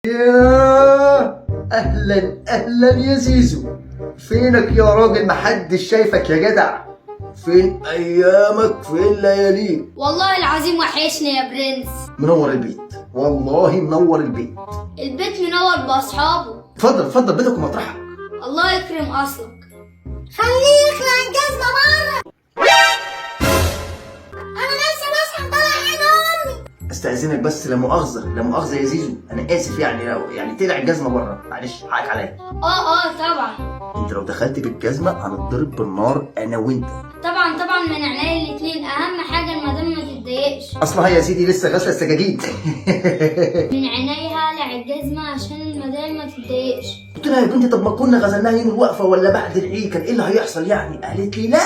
ياه، اهلا اهلا يا زيزو. فينك يا راجل؟ محدش شايفك يا جدع. فين ايامك؟ فين لياليك؟ والله العظيم وحشني يا برنس. منور البيت، والله منور البيت. البيت منور باصحابه. اتفضل اتفضل، بيتك ومطرحك. الله يكرم اصلك. خليه يخلع الجزمة بره. انا لسه بصحى طالع عين امي. استاذنك بس، لا مؤاخذة لا مؤاخذة يا زيزو، انا اسف يعني، لو يعني تقلع الجزمة بره، معلش حقك عليا. اه طبعا. انت لو دخلت بالجزمه هنضرب بالنار انا وانت. طبعا طبعا، من عينيا الاتنين. اهم حاجة المدام ما تتضايقش. اصلها يا سيدي لسه غاسله السجاجيد. من عينيا هقلع الجزمة عشان المدام ما تتضايقش. قلت لها يا بنتي طب ما كنا غسلناها يوم الوقفة ولا بعد العيد، كان ايه اللي هيحصل يعني؟ قالت لي لا،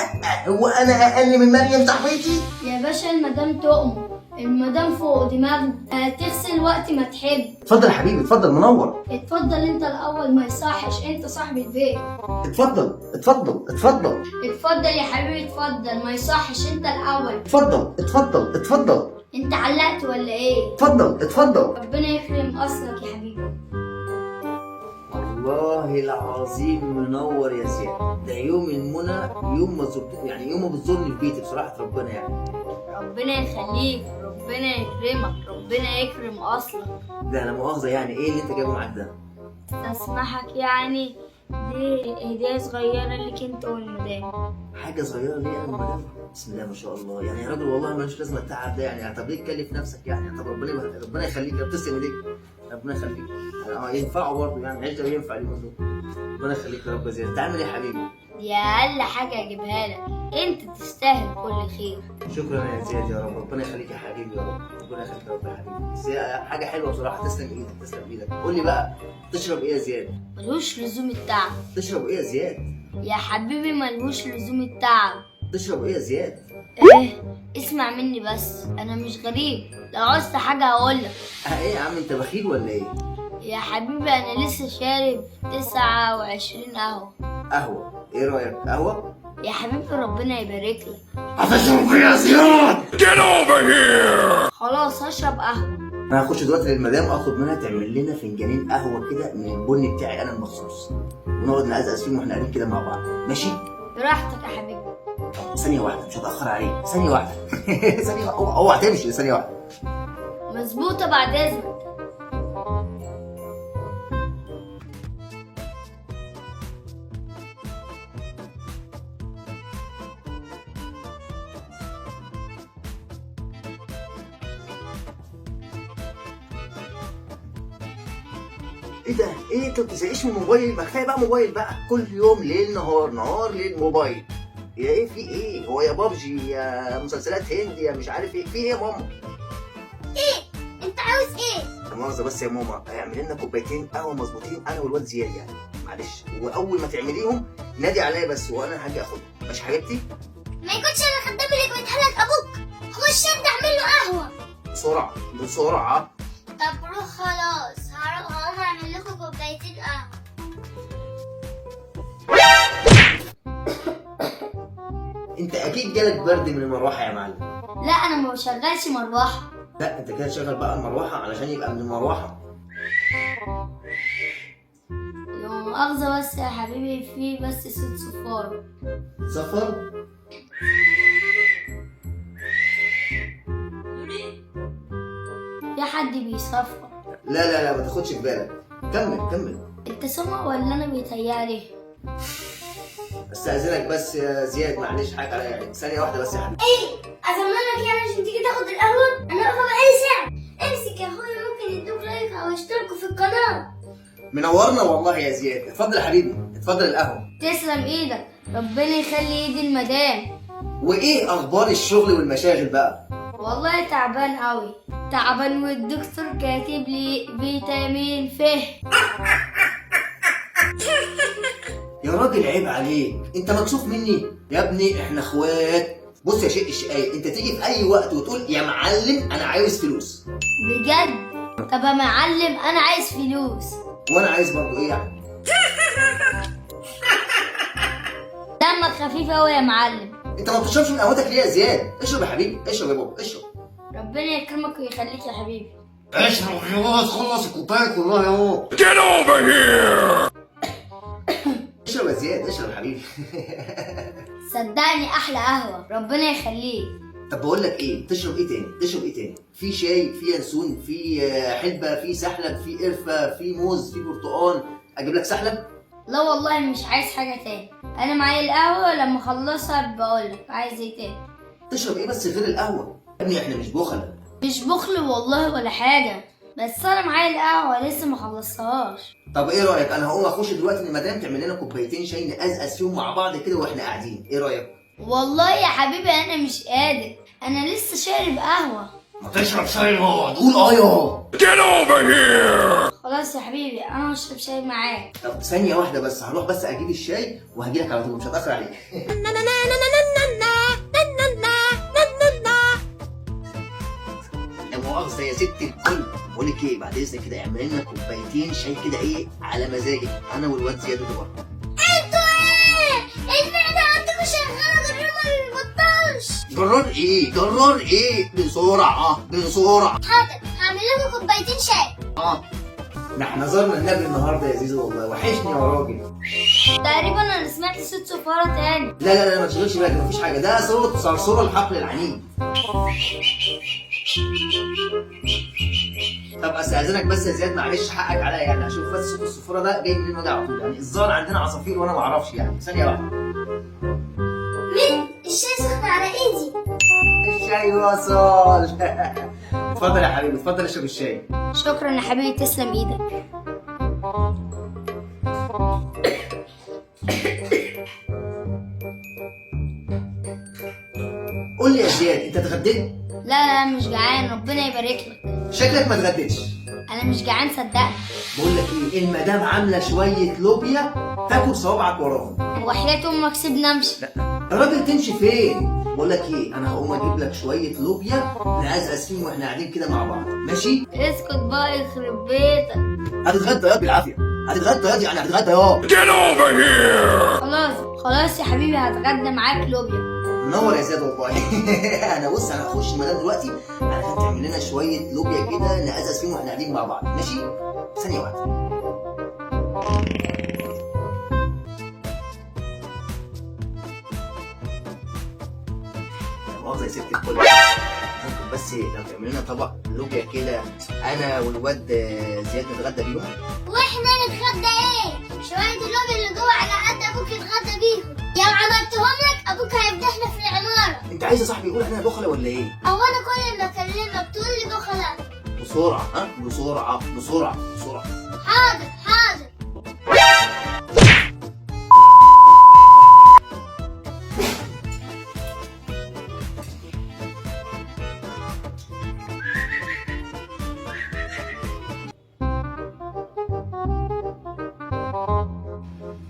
هو انا اقل من مريم صاحبتي؟ يا باشا المدام تؤمر، المدام فوق دماغنا، تغسل وقت ما تحب. اتفضل يا حبيبي اتفضل، منور. اتفضل انت الاول، ما يصحش انت صاحب البيت. اتفضل اتفضل اتفضل. اتفضل يا حبيبي اتفضل، ما يصحش انت الاول. اتفضل اتفضل اتفضل. انت علقت ولا ايه؟ اتفضل اتفضل. ربنا يكرم اصلك يا حبيبي. والله العظيم منور يا زياد، ده يوم المنى، يوم ما زرت يعني، يوم ما بتزورني في بيتي بصراحة ربنا يعني. ربنا يخليك، ربنا يكرمك، ربنا يكرم اصلك. ده لا مؤاخذة يعني، ايه اللي انت جايبه معاك ده؟ استسمحك يعني، دي هدية صغيرة ليك انت والمدام. حاجة صغيرة ليه انا والمدام؟ بسم الله ما شاء الله، يعني يا راجل والله ملوش لازمه التعب ده يعني، طب ليه تكلف نفسك يعني؟ طب ربنا يخليك، رب تسلم ايديك، ربنا يخليك يعني، ينفعه برضه يعني، العيش ده ينفع اليومين دول. ربنا يخليك يا رب يا زياد. انت عامل ايه يا حبيبي؟ دي اقل حاجة اجيبها لك، انت تستاهل كل خير. شكرا يا زياد يا رب، ربنا يخليك يا حبيبي يا رب، ربنا يخليك يا رب يا حبيبي. بس هي حاجة حلوة بصراحة، تسلم ايدك تسلم ايدك. قول لي بقى، تشرب ايه يا زياد؟ ملوش لزوم التعب. تشرب ايه يا زياد؟ يا حبيبي ملوش لزوم التعب. تشرب ايه يا زياد؟ ايه اسمع مني بس، انا مش غريب، لو عوزت حاجة هقولك. ايه يا عم انت بخيل ولا ايه؟ يا حبيبي انا لسه شارب 29 قهوة. قهوة؟ ايه رايك قهوة؟ يا حبيبي ربنا يبارك لك. هتشرب ايه يا زياد؟ خلاص هشرب قهوة. انا هخش دلوقتي للمدام اطلب منها تعمل لنا فنجانين قهوة كده من البن بتاعي انا المخصوص، ونقعد نقزقز فيهم واحنا قاعدين كده مع بعض، ماشي؟ براحتك يا حبيبي. ثانية واحدة مش هتأخر عليك، ثانية واحدة. ثانية واحدة، اوعى تمشي، ثانية واحدة. مظبوطة بعد اذنك. ايه ده؟ ايه انت ما بتزهقش من الموبايل؟ ما كفاية بقى موبايل بقى، كل يوم ليل نهار نهار ليل موبايل. يا ايه في ايه؟ هو يا بابجي يا مسلسلات هندي يا مش عارف ايه، في ايه يا ماما؟ ايه انت عاوز ايه؟ لا مؤاخذة بس يا ماما، اعمل لنا كوبايتين قهوة مظبوطين انا والواد زياد يعني، معلش، واول ما تعمليهم نادي عليا بس وانا هاجي اخدهم، ماشي حبيبتي؟ ما يكونش انا خدام اللي بيتهلك ابوك. خش انت اعمل له قهوة بسرعة بسرعة. طب روح خلاص، هروح هقوم اعمل لكم كوبايتين قهوة. انت اكيد جالك برد من المروحة يا معلم. لا انا ما بشغلش مروحة. لا انت كده شغل بقى المروحة علشان يبقى من المروحة. لو مؤاخذة بس يا حبيبي، في بس صوت صفارة. سفر؟ في حد بيصفر. لا لا لا ما تاخدش في بالك، كمل كمل. انت سامع ولا انا بيتهيألي؟ استأذنك بس يا زياد، معلش حاجة عليا يعني، ثانية واحدة بس يا حبيبي. ايه ازمنك يعني عشان تيجي تاخد القهوة؟ انا واقفة بقالي ساعة. امسك يا اخويا، ممكن يدوك like او يشتركوا في القناة. منورنا والله يا زياد، اتفضل يا حبيبي اتفضل القهوة. تسلم ايدك، ربنا يخلي ايد المدام. وايه اخبار الشغل والمشاغل بقى؟ والله تعبان قوي تعبان، والدكتور كاتب لي فيتامين ف. يا راجل عيب عليك، انت مكسوف مني يا ابني، احنا اخوات. بص يا شيخ الشقايق، انت تيجي في اي وقت وتقول يا معلم انا عاوز فلوس. بجد؟ طب يا معلم انا عايز فلوس. وانا عايز برضه ايه يعني؟ دمك خفيف قوي يا معلم. انت ما بتشربش من قهوتك ليه يا زياد؟ اشرب يا حبيبي، اشرب يا بابا اشرب. ربنا يكرمك ويخليك يا حبيبي. اشرب يا بابا، تخلص الكوباية كلها يا Get over here! اشرب يا زياد، اشرب يا حبيبي. صدقني احلى قهوة، ربنا يخليك. طب بقول لك ايه، تشرب ايه تاني؟ تشرب ايه تاني؟ في شاي، في ينسون، في حلبة، في سحلب، في قرفه، في موز، في برتقان. اجيب لك سحلب؟ لا والله مش عايز حاجة تاني، انا معايا القهوة لما اخلصها بقولك عايز ايه تاني. تشرب ايه بس غير القهوة؟ يا ابني احنا مش بخله. مش بخل والله ولا حاجة، بس انا معايا القهوة لسه ما خلصتهاش. طب ايه رايك، انا هقوم اخش دلوقتي للمدام تعمل لنا كوبايتين شاي نقزقز فيهم مع بعض كده واحنا قاعدين، ايه رايك؟ والله يا حبيبي انا مش قادر، انا لسه شارب قهوة. ما تشرب شاي يا قول اه يا. Get over here! خلاص يا حبيبي انا هشرب شاي معاك. طب ثانية واحدة بس، هروح بس اجيب الشاي وهجي لك على طول، مش هتاخر عليك. لا مؤاخذة يا ست الكل، بقول لك ايه، بعد اذنك كده اعمل لنا كوبايتين شاي كده ايه على مزاجك، انا والواد زياد اللي بره. انتوا ايه؟ المعدة عندكم شغالة جرار ما بيبطلش. جرار ايه؟ جرار ايه؟ بسرعة بسرعة. حاضر، هعمل لكم كوبايتين شاي. اه ده احنا زرنا النبي النهارده يا زيزو، والله وحشني يا راجل. تقريبا انا سمعت صوت صفارة تاني. لا لا لا ما تشغلش بالك، مفيش حاجة، ده صوت صرصور الحقل العنيد. طب استاذنك بس يا زياد، معلش حقك عليا يعني، اشوف بس صوت الصفاره ده جاي منين وجع على طول، يعني الظاهر عندنا عصافير وانا ما اعرفش يعني. ثانية واحدة. مين؟ الشاي سخن على ايدي. الشاي وصل. اتفضل يا حبيبي، اتفضل اشرب الشاي. شكرا يا حبيبي، تسلم ايدك. قول لي يا زياد، انت اتغديت؟ لا لا مش جعان، ربنا يبارك لك. شكلك ما اتغديتش. انا مش جعان صدقني. بقول لك ايه، المدام عامله شوية لوبيا تاكل صوابعك وراهم. وحياة امك سيبني امشي. يا راجل تمشي فين؟ بقول لك ايه، انا هقوم اجيب لك شوية لوبيا نقزقز فيهم واحنا قاعدين كده مع بعض، ماشي؟ اسكت بقى يخرب بيتك. هتتغدى يا بالعافية، هتتغدى يا يعني هتتغدى يا. Get over here! خلاص خلاص يا حبيبي هتغدى معاك لوبيا. منور يا زياد والله. انا بص، انا هخش المدام دلوقتي علشان تعمل لنا شوية لوبيا كده نقزقز فيهم واحنا قاعدين مع بعض، ماشي؟ ثانية واحدة. لا مؤاخذة يا ست الكل، ممكن بس لو تعمل لنا طبق لوبيا كده انا والواد زياد نتغدى بيهم؟ واحنا نتغدى ايه؟ شوية اللوبيا اللي جوه على قد ابوك يتغدى بيهم، لو عملتهم لك ابوك هيفضحنا في العمارة. انت عايز يا صاحبي يقول احنا بخله ولا ايه؟ هو انا كل ما اكلمك تقول لي بخلة. بسرعة، ها بسرعة بسرعة بسرعة. حاضر حاضر.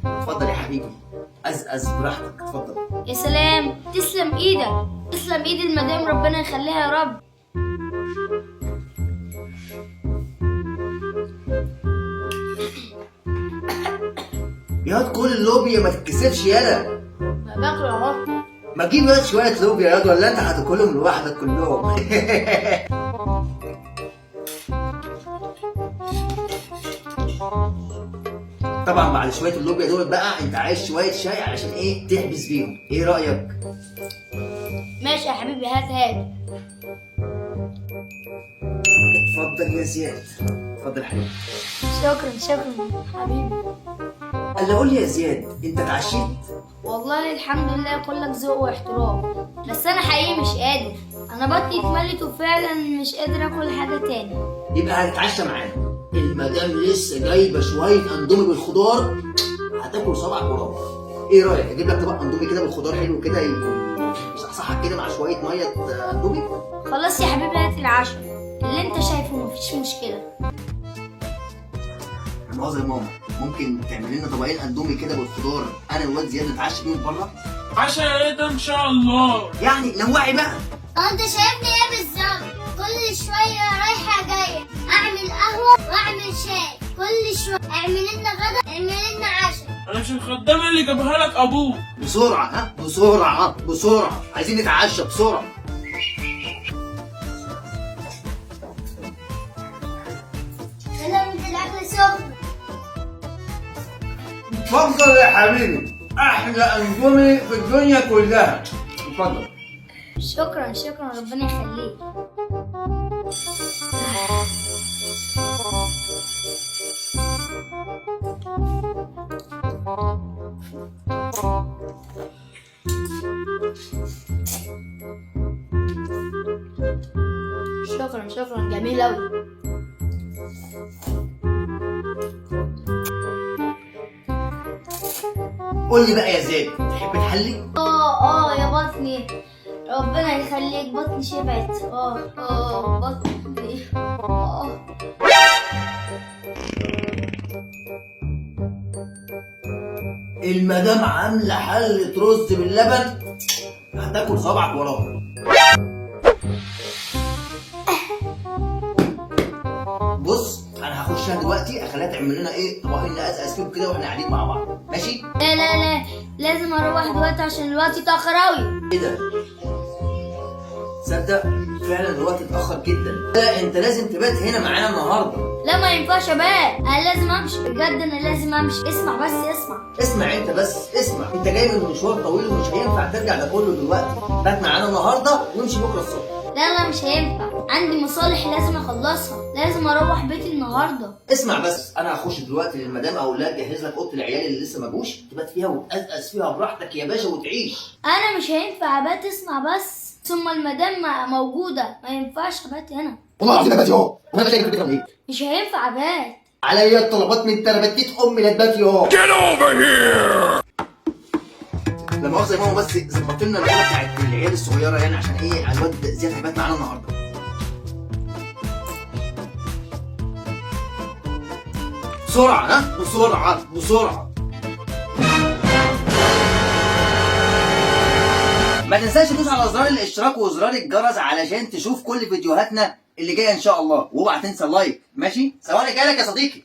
اتفضل يا حبيبي، ازقز براحتك، اتفضل. يا سلام، تسلم ايدك، تسلم ايد المدام، ربنا يخليها يا رب. ياض كل اللوبيا ما تتكسفش يالا. ما باكل اهو. ما تجيب ياض شوية لوبيا ياض، ولا انت هتاكلهم لوحدك كلهم؟ طبعا بعد شوية اللوبيا دول بقى انت عايز شوية شاي علشان ايه؟ تحبس بيهم، ايه رايك؟ ماشي يا حبيبي، هات هات. اتفضل يا زياد، اتفضل يا حبيبي. شكرا شكرا حبيبي. قال قول لي يا زياد، انت اتعشيت؟ والله الحمد لله كلك ذوق واحترام، بس انا حقيقي مش قادر، انا بطني اتملت وفعلا مش قادر اكل حاجة تاني. يبقى هتتعشى معانا، المدام لسه جايبه شوية اندومي بالخضار هتاكل صبعك وراك. ايه رايك اجيب لك طبق اندومي كده بالخضار حلو كده يصحصحك كده مع شوية مية اندومي؟ خلاص يا حبيبي هات العشاء اللي انت شايفه، مفيش مشكلة. مؤاخذة يا ماما، ممكن تعمل لنا طبقين اندومي كده بالخضار انا والواد زياد نتعشى بيهم بره؟ عشاء ايه ده ان شاء الله؟ يعني نوعي بقى. هو انت شايفني ايه بالظبط؟ كل شوية رايحة جاية اعمل قهوة واعمل شاي، كل شوية اعمل لنا غدا، اعمل لنا عشاء. انا مش الخدامة اللي جابها لك ابوك. بسرعة، ها بسرعة بسرعة، عايزين نتعشى بسرعة. السفرة. اتفضل يا حبيبي، احلى اندومي في الدنيا كلها. اتفضل. شكرا شكرا، ربنا يخليك. شكرا شكرا، جميل أوي. قول لي بقى يا زياد، تحب تحلي؟ اه يا بطني، ربنا يخليك، بطني شبعت. بطني. المدام عامله حله رز باللبن، هتاكل صبعك وراها. بص انا هخشها دلوقتي اخليها تعمل لنا ايه، طبقين نقزقز فيهم كده واحنا قاعدين مع بعض، ماشي؟ لا لا لا، لازم اروح دلوقتي عشان الوقت اتاخر اوي. ايه ده؟ تصدق فعلا الوقت اتاخر جدا. لا انت لازم تبات هنا معانا النهارده. لا ما ينفعش ابات، انا لازم امشي بجد، انا لازم امشي. اسمع بس، اسمع. اسمع انت بس، اسمع، انت جاي من مشوار طويل ومش هينفع ترجع ده كله دلوقتي. بات معانا النهارده وامشي بكره الصبح. لا لا مش هينفع، عندي مصالح لازم اخلصها، لازم اروح بيتي النهارده. اسمع بس، انا هخش دلوقتي للمدام اقول لها تجهز لك اوضة العيال اللي لسه ما جوش، تبات فيها وتقزقز فيها براحتك يا باشا وتعيش. انا مش هينفع ابات، اسمع بس، ثم المدام موجودة، ما ينفعش ابات هنا. والله العظيم ابات اهو، وانا شايف الفكرة ايه؟ مش هينفع ابات. عليا الطلبات من تربتيت امي لا تبات ياهو. Get over here! لا مؤاخذة يا ماما، بس ظبطت لنا الاوضة بتاعت العيال الصغيرة يعني، عشان ايه، الواد زياد هيبات معانا النهارده. بسرعة، ها بسرعة بسرعة. ما تنساش تدوس على زرار الاشتراك وزرار الجرس علشان تشوف كل فيديوهاتنا اللي جاية ان شاء الله، واوعى تنسى ال like، ماشي؟ ثواني جايلك يا صديقي.